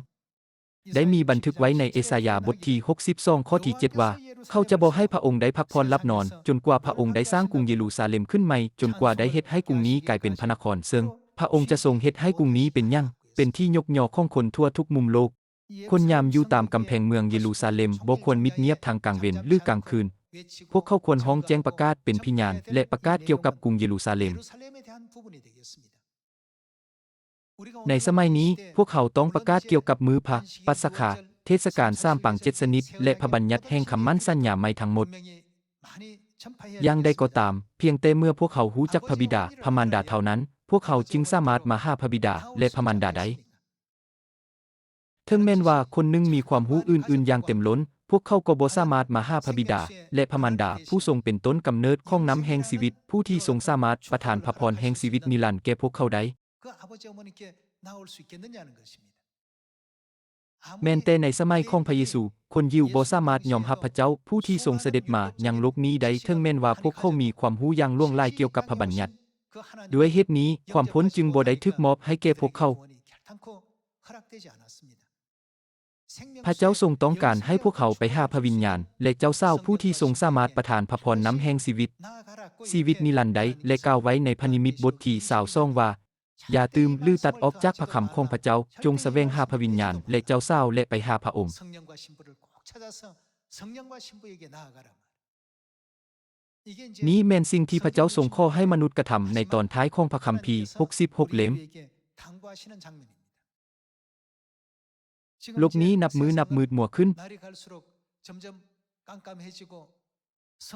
ໄດ້ມີບັນທຶກໄວ້ໃນເອສາຍາບົດທີຫົກສິບສອງ ຂໍ້ທີເຈັດວ່າ, ເຂົາຈະບໍ່ໃຫ້ພະອົງໄດ້ພັກຜ່ອນຫຼັບນອນ, ຈົນກວ່າພະອົງໄດ້ສ້າງກຸງເຢຣູຊາເລັມຂຶ້ນໃໝ່, ຈົນກວ່າໄດ້ເຮັດໃຫ້ກຸງນີ້ກາຍເປັນພະນະຄອນ, ເຊິ່ງພະອົງຈະຊົງເຮັດໃຫ້ກຸງນີ້ເປັນຫຍັງ? ເປັນທີ່ຍົກຍໍຂອງຄົນທົ່ວທຸກມຸມໂລກ. ຄົນຍາມຢູ່ຕາມກຳແພງເມືອງເຢຣູຊາເລັມບໍ່ຄວນມິດງຽບທັງກາງເວັນ ຫຼື ກາງຄືນ. ພວກເຂົາຄວນຮ້ອງແຈ້ງປະກາດເປັນພະຍານ ແລະ ປະກາດກ່ຽວກັບກຸງເຢຣູຊາເລັມ. ໃນສະໄໝນີ້, ພວກເຮົາຕ້ອງປະກາດກ່ຽວກັບມື້ພະ, ປັດສະຄາ, ເທດສະການສາມປາງເຈັດຊະນິດ ແລະ ພະບັນຍັດແຫ່ງຄຳໝັ້ນສັນຍາໃໝ່ທັງໝົດ. ຢ່າງໃດກໍຕາມ, ພຽງແຕ່ເມື່ອພວກເຮົາຮູ້ຈັກພະບິດາ, ພະມານດາເທົ່ານັ້ນ, ພວກເຮົາຈຶ່ງສາມາດມາຫາພະບິດາ ແລະ ພະມານດາໄດ້. ເຖິງແມ່ນວ່າຄົນໜຶ່ງມີຄວາມຮູ້ອື່ນໆຢ່າງເຕັມລົ້ນ, ພວກເຂົາກໍບໍ່ສາມາດມາຫາພະບິດາ ແລະ ພະມານດາ ຜູ້ຊົງເປັນຕົ້ນກຳເນີດຂອງນ້ຳແຫ່ງຊີວິດ, ຜູ້ທີ່ຊົງສາມາດປະທານພະພອນແຫ່ງຊີວິດນິລັນແກ່ພວກເຂົາໄດ້. ແມ່ນແຕ່ໃນສະໄໝຂອງພະເຢຊູ, ຄົນຢິວບໍ່ສາມາດຍອມຮັບພະເຈົ້າຜູ້ທີ່ຊົງສະເດັດມາຍັງໂລກນີ້ໄດ້, ເຖິງແມ່ນວ່າພວກເຂົາມີຄວາມຮູ້ຢ່າງຫຼວງຫຼາຍກ່ຽວກັບພະບັນຍັດ. ດ້ວຍເຫດນີ້, ຄວາມພົ້ນຈຶ່ງບໍ່ໄດ້ຖືກມອບໃຫ້ແກ່ພວກເຂົາ. ພະເຈົ້າຊົງຕ້ອງການໃຫ້ພວກເຮົາໄປຫາພະວິນຍານ ແລະ ເຈົ້າສາວຜູ້ທີ່ຊົງສາມາດປະທານພະພອນນ້ຳແຫ່ງຊີວິດ, ຊີວິດນິລັນໄດ້ ແລະ ກ່າວໄວ້ໃນພະນິມິດບົດທີຊາວສອງວ່າ, ຢ່າຕື່ມ ຫຼື ຕັດອອກຈາກພະຄຳຂອງພະເຈົ້າ, ຈົ່ງສະແຫວງຫາພະວິນຍານ ແລະ ເຈົ້າສາວ ແລະ ໄປຫາພະອົງ. ນີ້ແມ່ນສິ່ງທີ່ພະເຈົ້າຊົງຂໍໃຫ້ມະນຸດກະທຳໃນຕອນທ້າຍຂອງພະຄຳພີຫົກສິບຫົກເຫຼັ້ມ. ໂລກນີ້ນັບມື້ນັບມືດມົວຂຶ້ນ.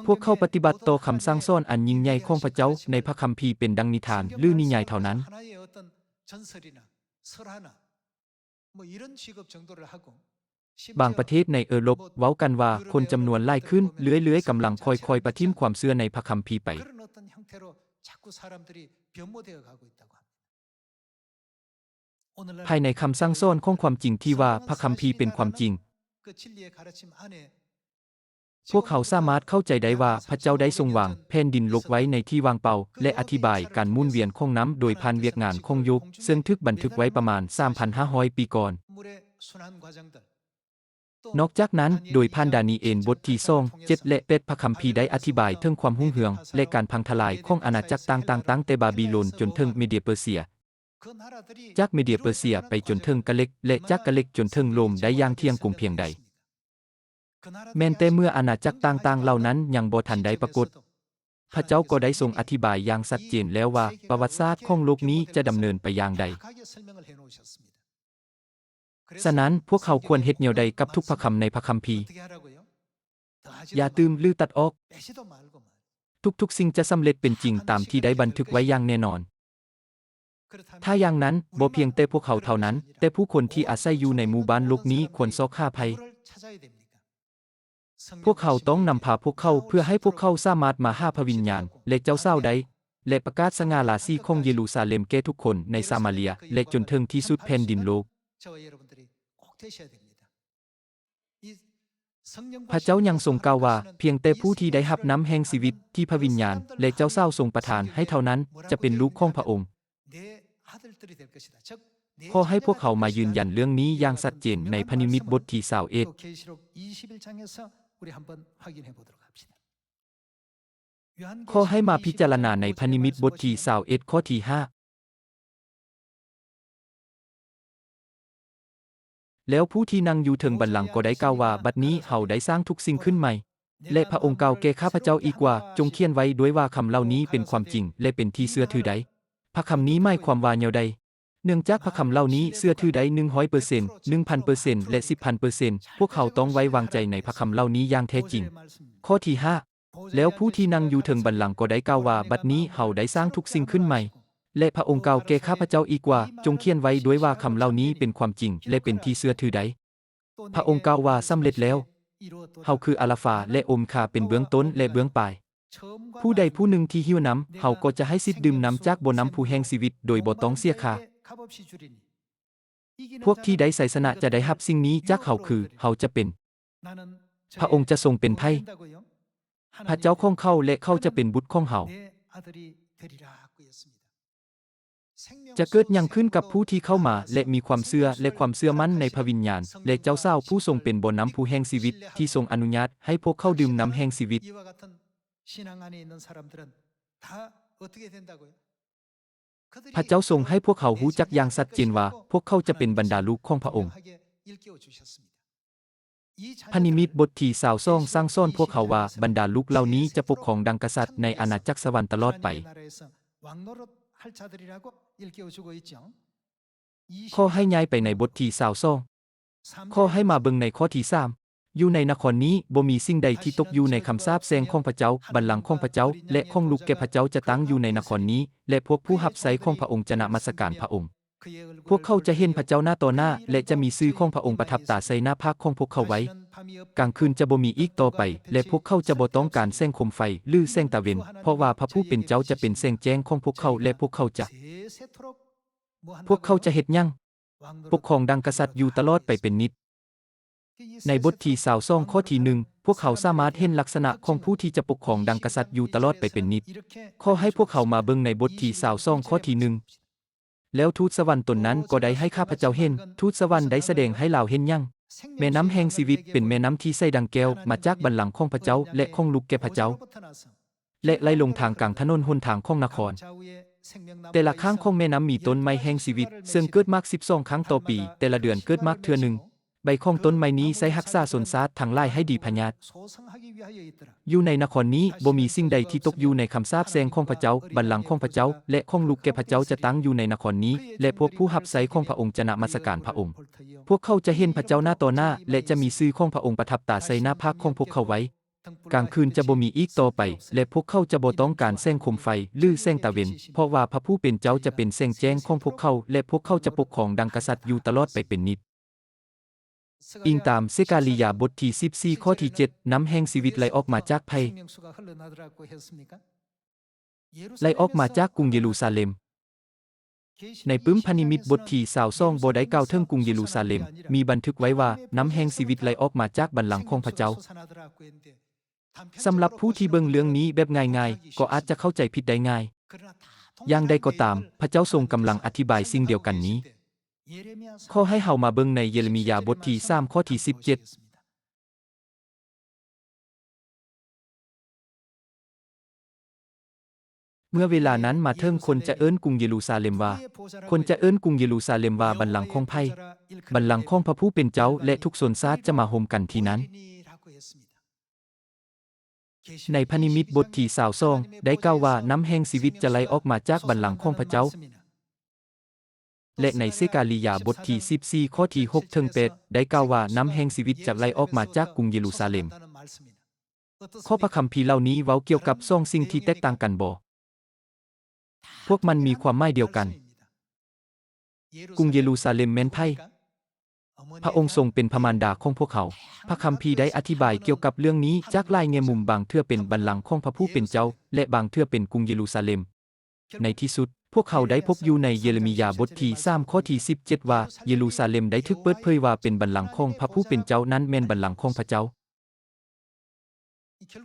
ພວກເຂົາປະຕິບັດຕໍ່ຄຳສັ່ງສອນອັນຍິ່ງໃຫຍ່ຂອງພະເຈົ້າໃນພະຄຳພີເປັນດັ່ງນິທານ ຫຼື ນິຍາຍເທົ່ານັ້ນ. ບາງປະເທດໃນເອີຣົບເວົ້າກັນວ່າ ຄົນຈຳນວນຫຼາຍຂຶ້ນເລື້ອຍໆ ກຳລັງຄ່ອຍໆປະຖິ້ມຄວາມເຊື່ອໃນພະຄຳພີໄປ. ພາຍໃນຄຳສັ່ງສອນຂອງຄວາມຈິງທີ່ວ່າພະຄຳພີເປັນຄວາມຈິງ, ພວກເຮົາສາມາດເຂົ້າໃຈໄດ້ວ່າພະເຈົ້າໄດ້ຊົງວາງແຜ່ນດິນໂລກໄວ້ໃນທີ່ວ່າງເປົ່າ ແລະ ອະທິບາຍການໝູນວຽນຂອງນ້ຳໂດຍຜ່ານວຽກງານຂອງໂຢບ, ເຊິ່ງຖືກບັນທຶກໄວ້ປະມານສາມພັນຫ້າຮ້ອຍປີກ່ອນ. ນອກຈາກນັ້ນ, ໂດຍຜ່ານດານີເອນບົດທີສອງ ເຈັດ ແລະ ແປດ ພະຄຳພີໄດ້ອະທິບາຍເຖິງຄວາມຮຸ່ງເຮືອງ ແລະ ການພັງທະລາຍຂອງອານາຈັກຕ່າງໆ ຕັ້ງແຕ່ບາບິໂລນຈົນເຖິງເມເດຍເປີເຊຍ, ຈາກເມເດຍເປີເຊຍໄປຈົນເຖິງກະເລັກ ແລະ ຈາກກະເລັກຈົນເຖິງໂລມໄດ້ຢ່າງທ່ຽງກົງພຽງໃດ. ແມ່ນແຕ່ເມື່ອອານາຈັກຕ່າງໆເຫຼົ່ານັ້ນຍັງບໍ່ທັນໄດ້ປາກົດ, ພະເຈົ້າກໍໄດ້ຊົງອະທິບາຍຢ່າງຊັດເຈນແລ້ວວ່າປະຫວັດສາດຂອງໂລກນີ້ຈະດຳເນີນໄປຢ່າງໃດ. ສະນັ້ນ, ພວກເຮົາຄວນເຮັດແນວໃດກັບທຸກພະຄຳໃນພະຄຳພີ? ຢ່າຕື່ມ ຫຼື ຕັດອອກ. ທຸກໆສິ່ງຈະສຳເລັດເປັນຈິງຕາມທີ່ໄດ້ບັນທຶກໄວ້ຢ່າງແນ່ນອນ. ຖ້າຢ່າງນັ້ນ, ບໍ່ພຽງແຕ່ພວກເຮົາເທົ່ານັ້ນ, ແຕ່ຜູ້ຄົນທີ່ອາໄສຢູ່ໃນໝູ່ບ້ານໂລກນີ້ຄວນຊອກຫາໃຜ? ພວກເຮົາຕ້ອງນຳພາພວກເຂົາເພື່ອໃຫ້ພວກເຂົາສາມາດມາຫາພະວິນຍານ ແລະ ເຈົ້າສາວໄດ້ ແລະ ປະກາດສະຫງ່າລາສີຂອງເຢຣູຊາເລັມແກ່ທຸກຄົນໃນສາມາເລຍ ແລະ ຈົນເຖິງທີ່ສຸດແຜ່ນດິນໂລກ. ພະເຈົ້າຍັງຊົງກ່າວວ່າ, ພຽງແຕ່ຜູ້ທີ່ໄດ້ຮັບນ້ຳແຫ່ງຊີວິດທີ່ພະວິນຍານ ແລະ ເຈົ້າສາວຊົງປະທານໃຫ້ເທົ່ານັ້ນ ຈະເປັນລູກຂອງພະອົງ. ຂໍໃຫ້ພວກເຮົາມາຢືນຢັນເລື່ອງນີ້ຢ່າງຊັດເຈນໃນພະນິມິດບົດທີຊາວເອັດ. ຂໍໃຫ້ມາພິຈາລະນາໃນພະນິມິດບົດທີຊາວເອັດ ຂໍ້ທີຫ້າ. ແລ້ວຜູ້ທີ່ນັ່ງຢູ່ເທິງບັນລັງກໍໄດ້ກ່າວວ່າ, ບັດນີ້ເຮົາໄດ້ສ້າງທຸກສິ່ງຂຶ້ນໃໝ່. ແລະ ພະອົງກ່າວແກ່ຂ້າພະເຈົ້າອີກວ່າ, ຈົ່ງຂຽນໄວ້ດ້ວຍວ່າຄຳເຫຼົ່ານີ້ເປັນຄວາມຈິງ ແລະ ເປັນທີ່ເຊື່ອຖືໄດ້. ພະຄຳນີ້ໝາຍຄວາມວ່າແນວໃດ? ເນື່ອງຈາກພະຄຳເຫຼົ່ານີ້ເຊື່ອຖືໄດ້ໜຶ່ງຮ້ອຍເປີເຊັນ, ໜຶ່ງພັນເປີເຊັນ ແລະ ສິບພັນເປີເຊັນ, ພວກເຮົາຕ້ອງໄວ້ວາງໃຈໃນພະຄຳເຫຼົ່ານີ້ຢ່າງແທ້ຈິງ. ຂໍ້ທີຫ້າ. ແລ້ວຜູ້ທີ່ນັ່ງຢູ່ເທິງບັນລັງກໍໄດ້ກ່າວວ່າ, ບັດນີ້ເຮົາໄດ້ສ້າງທຸກສິ່ງຂຶ້ນໃໝ່. ແລະ ພະອົງກ່າວແກ່ຂ້າພະເຈົ້າອີກວ່າ, ຈົ່ງຂຽນໄວ້ດ້ວຍວ່າຄຳເຫຼົ່ານີ້ເປັນຄວາມຈິງ ແລະ ເປັນທີ່ເຊື່ອຖືໄດ້. ພະອົງກ່າວວ່າ, ສຳເລັດແລ້ວ. ເຮົາຄືອາລາຟາ ແລະ ໂອເມກາ, ເປັນເບື້ອງຕົ້ນ ແລະ ເບື້ອງປາຍ. ຜູ້ໃດຜູ້ໜຶ່ງທີ່ຫິວນ້ຳ, ເຮົາກໍຈະໃຫ້ສິດດື່ມນ້ຳຈາກບໍ່ນ້ຳຜູ້ແຫ່ງຊີວິດໂດຍບໍ່ຕ້ອງເສຍຄ່າ. ພວກທີ່ໄດ້ໄຊຊະນະຈະໄດ້ຮັບສິ່ງນີ້ຈາກເຮົາ, ຄືເຮົາຈະເປັນ. ພະອົງຈະຊົງເປັນໃຜ? ພະເຈົ້າຂອງເຂົາ ແລະ ເຂົາຈະເປັນບຸດຂອງເຮົາ. ຈະເກີດຫຍັງຂຶ້ນກັບຜູ້ທີ່ເຂົ້າມາ ແລະ ມີຄວາມເຊື່ອ ແລະ ຄວາມເຊື່ອໝັ້ນໃນພະວິນຍານ ແລະ ເຈົ້າສາວຜູ້ຊົງເປັນບໍ່ນ້ຳຜູ້ແຫ່ງຊີວິດ ທີ່ຊົງອະນຸຍາດໃຫ້ພວກເຂົາດື່ມນ້ຳແຫ່ງຊີວິດ? ພະເຈົ້າຊົງໃຫ້ພວກເຮົາຮູ້ຈັກຢ່າງຊັດເຈນວ່າ ພວກເຂົາຈະເປັນບັນດາລູກຂອງພະອົງ. ພະນິມິດບົດທີຊາວສອງສັ່ງສອນພວກເຮົາວ່າ ບັນດາລູກເຫຼົ່ານີ້ຈະປົກຄອງດັ່ງກະສັດໃນອານາຈັກສະຫວັນຕະຫຼອດໄປ. ຂໍໃຫ້ຍ້າຍໄປໃນບົດທີຊາວສອງ. ຂໍໃຫ້ມາເບິ່ງໃນຂໍ້ທີສາມ. ຢູ່ໃນນະຄອນນີ້ບໍ່ມີສິ່ງໃດທີ່ຕົກຢູ່ໃນຄຳສາບແຊ່ງຂອງພະເຈົ້າ, ບັນລັງຂອງພະເຈົ້າ ແລະ ຂອງລູກແກ່ພະເຈົ້າຈະຕັ້ງຢູ່ໃນນະຄອນນີ້, ແລະ ພວກຜູ້ຮັບໃຊ້ຂອງພະອົງຈະນະມັດສະການພະອົງ. ພວກເຂົາຈະເຫັນພະເຈົ້າໜ້າຕໍ່ໜ້າ ແລະ ຈະມີຊື່ຂອງພະອົງປະທັບຕາໃສ່ໜ້າຜາກຂອງພວກເຂົາໄວ້. ກາງຄືນຈະບໍ່ມີອີກຕໍ່ໄປ ແລະ ພວກເຂົາຈະບໍ່ຕ້ອງການແສງໂຄມໄຟ ຫຼື ແສງຕາເວັນ, ເພາະວ່າພະຜູ້ເປັນເຈົ້າຈະເປັນແສງແຈ້ງຂອງພວກເຂົາ ແລະ ພວກເຂົາຈະ ພວກເຂົາຈະເຮັດຫຍັງ? ປົກຄອງດັ່ງກະສັດຢູ່ຕະຫຼອດໄປເປັນນິດ. ໃນບົດທີຊາວສອງ ຂໍ້ທີໜຶ່ງ ພວກເຮົາສາມາດເຫັນລັກສະນະຂອງຜູ້ທີ່ຈະປົກຄອງດັ່ງກະສັດຢູ່ຕະຫຼອດໄປເປັນນິດ. ຂໍໃຫ້ພວກເຮົາມາເບິ່ງໃນບົດທີຊາວສອງ ຂໍ້ທີໜຶ່ງ. ແລ້ວທູດສະຫວັນຕົນນັ້ນກໍໄດ້ໃຫ້ຂ້າພະເຈົ້າເຫັນ. ທູດສະຫວັນໄດ້ສະແດງໃຫ້ລາວເຫັນຫຍັງ? ແມ່ນ້ຳແຫ່ງຊີວິດເປັນແມ່ນ້ຳທີ່ໃສດັ່ງແກ້ວ ມາຈາກບັນລັງຂອງພະເຈົ້າ ແລະ ຂອງລູກແກ່ພະເຈົ້າ. ແລະ ໄຫຼລົງທາງກາງຖະໜົນຫົນທາງຂອງນະຄອນ. ແຕ່ລະຂ້າງຂອງແມ່ນ້ຳມີຕົ້ນໄມ້ແຫ່ງຊີວິດ ເຊິ່ງເກີດໝາກສິບສອງຄັ້ງຕໍ່ປີ, ແຕ່ລະເດືອນເກີດໝາກເທື່ອໜຶ່ງ. ໃບຂອງຕົ້ນໄມ້ນີ້ໃຊ້ຮັກສາຊົນຊາດທັງຫຼາຍໃຫ້ດີພະຍາດ. ຢູ່ໃນນະຄອນນີ້ບໍ່ມີສິ່ງໃດທີ່ຕົກຢູ່ໃນຄຳສາບແຊ່ງຂອງພະເຈົ້າ, ບັນລັງຂອງພະເຈົ້າ ແລະ ຂອງລູກແກ່ພະເຈົ້າຈະຕັ້ງຢູ່ໃນນະຄອນນີ້ ແລະ ພວກຜູ້ຮັບໃຊ້ຂອງພະອົງຈະນະມັດສະການພະອົງ. ພວກເຂົາຈະເຫັນພະເຈົ້າໜ້າຕໍ່ໜ້າ ແລະ ຈະມີຊື່ຂອງພະອົງປະທັບຕາໃສ່ໜ້າຜາກຂອງພວກເຂົາໄວ້. ກາງຄືນຈະບໍ່ມີອີກຕໍ່ໄປ ແລະ ພວກເຂົາຈະບໍ່ຕ້ອງການແສງໂຄມໄຟ ຫຼື ແສງຕາເວັນ, ເພາະວ່າພະຜູ້ເປັນເຈົ້າຈະເປັນແສງແຈ້ງຂອງພວກເຂົາ ແລະ ພວກເຂົາຈະປົກຄອງດັ່ງກະສັດຢູ່ຕະຫຼອດໄປເປັນນິດ. ອີງຕາມເຊກາລິຍາບົດທີສິບສີ່ ຂໍ້ທີເຈັດ, ນ້ຳແຫ່ງຊີວິດໄຫຼອອກມາຈາກໃຜ? ໄຫຼອອກມາຈາກກຸງເຢຣູຊາເລັມ. ໃນປຶ້ມພະນິມິດບົດທີຊາວສອງບໍ່ໄດ້ກ່າວເຖິງກຸງເຢຣູຊາເລັມ, ມີບັນທຶກໄວ້ວ່າ ນ້ຳແຫ່ງຊີວິດໄຫຼອອກມາຈາກບັນລັງຂອງພະເຈົ້າ. ສຳລັບຜູ້ທີ່ເບິ່ງເລື່ອງນີ້ແບບງ່າຍໆ ກໍອາດຈະເຂົ້າໃຈຜິດໄດ້ງ່າຍ. ຢ່າງໃດກໍຕາມ, ພະເຈົ້າຊົງກຳລັງອະທິບາຍສິ່ງດຽວກັນນີ້. ຂໍໃຫ້ເຮົາມາເບິ່ງໃນເຢເຣມີຍາບົດທີສາມ ຂໍ້ທີສິບເຈັດ. ເມື່ອເວລານັ້ນມາເຖິງ, ຄົນຈະເອີ້ນກຸງເຢຣູຊາເລັມວ່າ, ຄົນຈະເອີ້ນກຸງເຢຣູຊາເລັມວ່າບັນລັງຂອງໃຜ? ບັນລັງຂອງພະຜູ້ເປັນເຈົ້າ, ແລະ ທຸກຊົນຊາດຈະມາໂຮມກັນທີ່ນັ້ນ. ໃນພະນິມິດບົດທີຊາວສອງ ໄດ້ກ່າວວ່ານ້ຳແຫ່ງຊີວິດຈະໄຫຼອອກມາຈາກບັນລັງຂອງພະເຈົ້າ. ແລະ ໃນເຊກາລິຍາບົດທີສິບສີ່ ຂໍ້ທີຫົກເຖິງແປດ ໄດ້ກ່າວວ່ານ້ຳແຫ່ງຊີວິດຈະໄຫຼອອກມາຈາກກຸງເຢຣູຊາເລັມ. ຂໍ້ພະຄຳພີເຫຼົ່ານີ້ເວົ້າກ່ຽວກັບສອງສິ່ງທີ່ແຕກຕ່າງກັນບໍ? ພວກມັນມີຄວາມໝາຍດຽວກັນ. ກຸງເຢຣູຊາເລັມແມ່ນໃຜ? ພະອົງຊົງເປັນພະມານດາຂອງພວກເຮົາ. ພະຄຳພີໄດ້ອະທິບາຍກ່ຽວກັບເລື່ອງນີ້ຈາກຫຼາຍແງ່ມຸມ, ບາງເທື່ອເປັນບັນລັງຂອງພະຜູ້ເປັນເຈົ້າ ແລະ ບາງເທື່ອເປັນກຸງເຢຣູຊາເລັມ. ໃນທີ່ສຸດ, ພວກເຮົາໄດ້ພົບຢູ່ໃນເຢເຣມີຍາບົດທີສາມ ຂໍ້ທີສິບເຈັດ ວ່າ ເຢຣູຊາເລັມໄດ້ຖືກເປີດເຜີຍວ່າເປັນບັນລັງຂອງພະຜູ້ເປັນເຈົ້າ, ນັ້ນແມ່ນບັນລັງຂອງພະເຈົ້າ.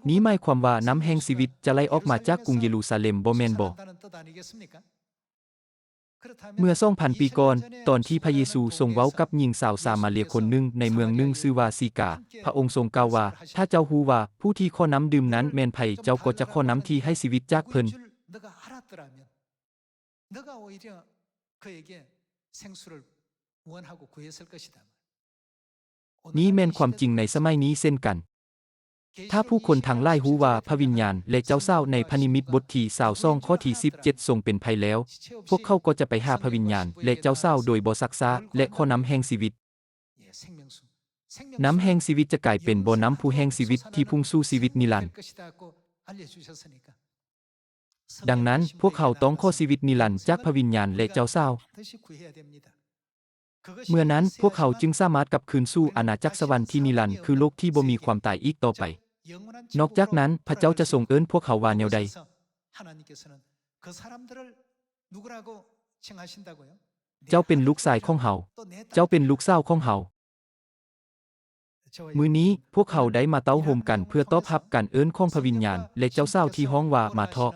ນີ້ໝາຍຄວາມວ່ານ້ຳແຫ່ງຊີວິດຈະໄຫຼອອກມາຈາກກຸງເຢຣູຊາເລັມ, ບໍ່ແມ່ນບໍ? ເມື່ອສອງພັນປີກ່ອນ, ຕອນທີ່ພະເຢຊູຊົງເວົ້າກັບຍິງຊາວຊາມາເລຍຄົນໜຶ່ງໃນເມືອງໜຶ່ງຊື່ວ່າຊີກາ, ພະອົງຊົງກ່າວວ່າ, ຖ້າເຈົ້າຮູ້ວ່າຜູ້ທີ່ຂໍນ້ຳດື່ມນັ້ນແມ່ນໃຜ, ເຈົ້າກໍຈະຂໍນ້ຳທີ່ໃຫ້ຊີວິດຈາກເພິ່ນ. ນີ້ແມ່ນຄວາມຈິງໃນສະໄໝນີ້ເຊັ່ນກັນ. ຖ້າຜູ້ຄົນທັງຫຼາຍຮູ້ວ່າພະວິນຍານ ແລະ ເຈົ້າສາວໃນພະນິມິດບົດທີຊາວສອງ ຂໍ້ທີສິບເຈັດຊົງເປັນໃຜແລ້ວ, ພວກເຂົາກໍຈະໄປຫາພະວິນຍານ ແລະ ເຈົ້າສາວໂດຍບໍ່ຊັກຊ້າ ແລະ ຂໍນ້ຳແຫ່ງຊີວິດ. ນ້ຳແຫ່ງຊີວິດຈະກາຍເປັນບໍ່ນ້ຳຜູ້ແຫ່ງຊີວິດທີ່ພຸ່ງສູ່ຊີວິດນິລັນ. ດັ່ງນັ້ນ, ພວກເຮົາຕ້ອງຂໍຊີວິດນິລັນຈາກພະວິນຍານ ແລະ ເຈົ້າສາວ. ເມື່ອນັ້ນ, ພວກເຮົາຈຶ່ງສາມາດກັບຄືນສູ່ອານາຈັກສະຫວັນທີ່ນິລັນ, ຄືໂລກທີ່ບໍ່ມີຄວາມຕາຍອີກຕໍ່ໄປ. ນອກຈາກນັ້ນ, ພະເຈົ້າຈະຊົງເອີ້ນພວກເຮົາວ່າແນວໃດ? ເຈົ້າເປັນລູກຊາຍຂອງເຮົາ. ເຈົ້າເປັນລູກສາວຂອງເຮົາ. ມື້ນີ້, ພວກເຮົາໄດ້ມາເຕົ້າໂຮມກັນເພື່ອຕອບຮັບການເອີ້ນຂອງພະວິນຍານ ແລະ ເຈົ້າສາວທີ່ຮ້ອງວ່າ, ມາເຖາະ.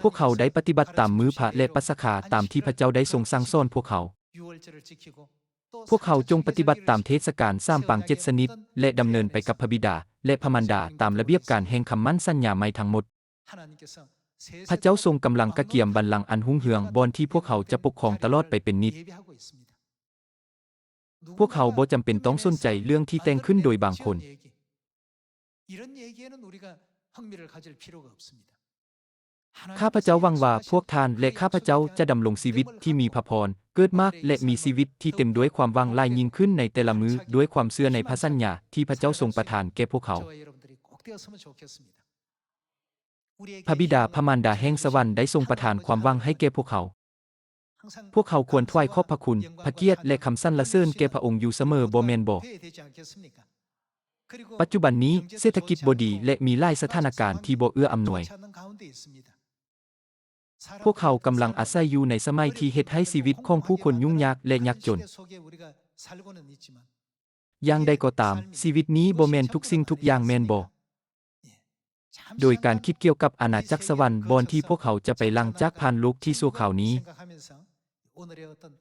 ພວກເຮົາໄດ້ປະຕິບັດຕາມມື້ພະ ແລະ ປັດສະຄາ ຕາມທີ່ພະເຈົ້າໄດ້ຊົງສັ່ງສອນພວກເຮົາ. ພວກເຮົາຈົ່ງປະຕິບັດຕາມເທດສະການສາມປາງເຈັດຊະນິດ ແລະ ດຳເນີນໄປກັບພະບິດາ ແລະ ພະມານດາ ຕາມລະບຽບການແຫ່ງຄຳໝັ້ນສັນຍາໃໝ່ທັງໝົດ. ພະເຈົ້າຊົງກຳລັງກະກຽມບັນລັງອັນຮຸ່ງເຮືອງ ບ່ອນທີ່ພວກເຮົາຈະປົກຄອງຕະຫຼອດໄປເປັນນິດ. ພວກເຮົາບໍ່ຈຳເປັນຕ້ອງສົນໃຈເລື່ອງທີ່ແຕ່ງຂຶ້ນໂດຍບາງຄົນ. ຂ້າພະເຈົ້າຫວັງວ່າພວກທ່ານ ແລະ ຂ້າພະເຈົ້າຈະດຳລົງຊີວິດທີ່ມີພະພອນ, ເກີດມາກ ແລະ ມີຊີວິດທີ່ເຕັມດ້ວຍຄວາມຫວັງຫຼາຍຍິ່ງຂຶ້ນໃນແຕ່ລະມື້ ດ້ວຍຄວາມເຊື່ອໃນພະສັນຍາທີ່ພະເຈົ້າຊົງປະທານແກ່ພວກເຮົາ. ພະບິດາພະມານດາແຫ່ງສະຫວັນໄດ້ຊົງປະທານຄວາມຫວັງໃຫ້ແກ່ພວກເຮົາ. ພວກເຮົາຄວນຖວາຍຂອບພະຄຸນ, ພະກຽດ ແລະ ຄຳສັນລະເສີນແກ່ພະອົງຢູ່ສະເໝີ, ບໍ່ແມ່ນບໍ? ປັດຈຸບັນນີ້, ເສດຖະກິດບໍ່ດີ ແລະ ມີຫຼາຍສະຖານະການທີ່ບໍ່ເອື້ອອຳນວຍ. ພວກເຮົາກຳລັງອາໄສຢູ່ໃນສະໄໝທີ່ເຮັດໃຫ້ຊີວິດຂອງຜູ້ຄົນຫຍຸ້ງຍາກ ແລະ ຍາກຈົນ. ຢ່າງໃດກໍຕາມ, ຊີວິດນີ້ບໍ່ແມ່ນທຸກສິ່ງທຸກຢ່າງ, ແມ່ນບໍ່? ໂດຍການຄິດກ່ຽວກັບອານາຈັກສະຫວັນ ບ່ອນທີ່ພວກເຮົາຈະໄປຫຼັງຈາກຜ່ານໂລກທີ່ຊົ່ວຄາວນີ້,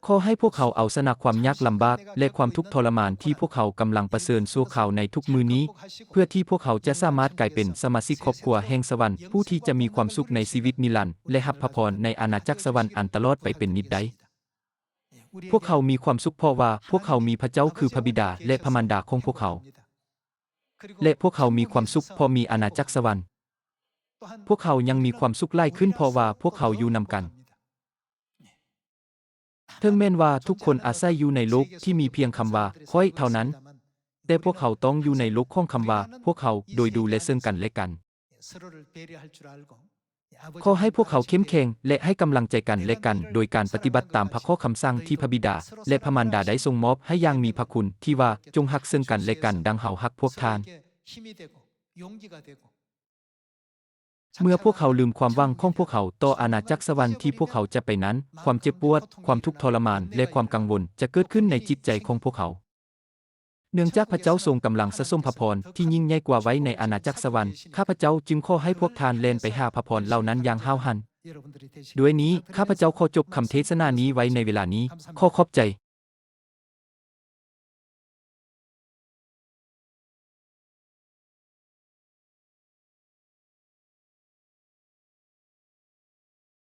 ຂໍໃຫ້ພວກເຮົາເອົາຊະນະຄວາມຍາກລຳບາກ ແລະ ຄວາມທຸກທໍລະມານທີ່ພວກເຮົາກຳລັງປະເຊີນຊົ່ວຄາວໃນທຸກມື້ນີ້, ເພື່ອທີ່ພວກເຮົາຈະສາມາດກາຍເປັນສະມາຊິກຄອບຄົວແຫ່ງສະຫວັນ, ຜູ້ທີ່ຈະມີຄວາມສຸກໃນຊີວິດນິລັນ ແລະ ຮັບພະພອນໃນອານາຈັກສະຫວັນອັນຕະຫຼອດໄປເປັນນິດໄດ້. ພວກເຮົາມີຄວາມສຸກເພາະວ່າພວກເຮົາມີພະເຈົ້າຄືພະບິດາ ແລະ ພະມານດາຂອງພວກເຮົາ. ແລະ ພວກເຮົາມີຄວາມສຸກເພາະມີອານາຈັກສະຫວັນ. ພວກເຮົາຍັງມີຄວາມສຸກຫຼາຍຂຶ້ນເພາະວ່າພວກເຮົາຢູ່ນຳກັນ. ເຖິງແມ່ນວ່າທຸກຄົນອາໄສຢູ່ໃນໂລກທີ່ມີພຽງຄຳວ່າຂ້ອຍເທົ່ານັ້ນ, ແຕ່ພວກເຮົາຕ້ອງຢູ່ໃນໂລກຂອງຄຳວ່າພວກເຮົາ ໂດຍດູແລເຊິ່ງກັນແລະກັນ. ຂໍໃຫ້ພວກເຮົາເຂັ້ມແຂງ ແລະ ໃຫ້ກຳລັງໃຈກັນແລະກັນ ໂດຍການປະຕິບັດຕາມພະຂໍ້ຄຳສັ່ງທີ່ພະບິດາ ແລະ ພະມານດາໄດ້ຊົງມອບໃຫ້ຢ່າງມີພະຄຸນ ທີ່ວ່າ ຈົ່ງຮັກເຊິ່ງກັນແລະກັນດັ່ງເຮົາຮັກພວກທ່ານ. ເມື່ອພວກເຮົາລືມຄວາມຫວັງຂອງພວກເຮົາຕໍ່ອານາຈັກສະຫວັນທີ່ພວກເຮົາຈະໄປນັ້ນ, ຄວາມເຈັບປວດ, ຄວາມທຸກທໍລະມານ ແລະ ຄວາມກັງວົນຈະເກີດຂຶ້ນໃນຈິດໃຈຂອງພວກເຮົາ. ເນື່ອງຈາກພະເຈົ້າຊົງກຳລັງສະສົມພະພອນທີ່ຍິ່ງໃຫຍ່ກວ່າໄວ້ໃນອານາຈັກສະຫວັນ, ຂ້າພະເຈົ້າຈຶ່ງຂໍໃຫ້ພວກທ່ານແລ່ນໄປຫາພະພອນເຫຼົ່ານັ້ນຢ່າງຫ້າວຫັນ. ດ້ວຍນີ້, ຂ້າພະເຈົ້າຂໍຈົບຄຳເທດສະໜານີ້ໄວ້ໃນເວລານີ້. ຂໍຂອບໃຈ.